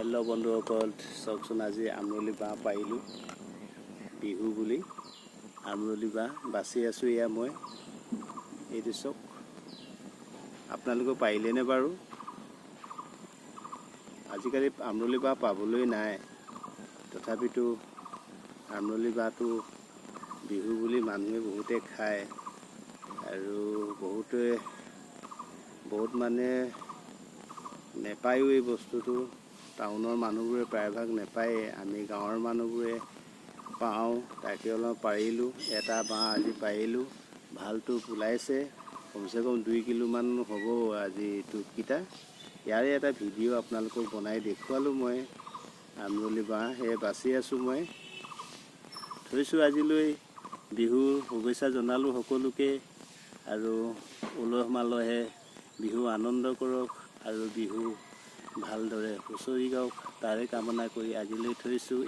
Hello' বন্ধুসকল, চাওকচোন, আজি আমৰলি বাঁহ পাৰিলোঁ। বিহু বুলি আমৰলি বাঁহ বাচি আছোঁ। এয়া মই, এইটো চাওক। আপোনালোকে পাৰিলেনে বাৰু? আজিকালি আমৰলি বাঁহ পাবলৈ নাই। তথাপিতো আমৰলি বাঁহটো বিহু বুলি মানুহে বহুতে খায় আৰু বহুতে বহুত মানে নেপায়ো এই বস্তুটো। টাউনৰ মানুহবোৰে প্ৰায়ভাগ নেপায়েই। আমি গাঁৱৰ মানুহবোৰে পাওঁ, তাকে অলপ পাৰিলোঁ। এটা বাঁহ আজি পাৰিলোঁ, ভাল টোপ ওলাইছে। কমচে কম 2 কিলোমান হ'ব আজি টোপকেইটা। ইয়াৰে এটা ভিডিঅ' আপোনালোকক বনাই দেখুৱালোঁ মই। আমৰলি বাঁহ সেয়ে বাচি আছোঁ মই। থৈছোঁ আজিলৈ। বিহুৰ শুভেচ্ছা জনালোঁ সকলোকে আৰু উলহ মালহে বিহু আনন্দ কৰক আৰু বিহু ভালদৰে হুঁচৰি গাওক, তাৰে কামনা কৰি আজিলৈ থৈছোঁ।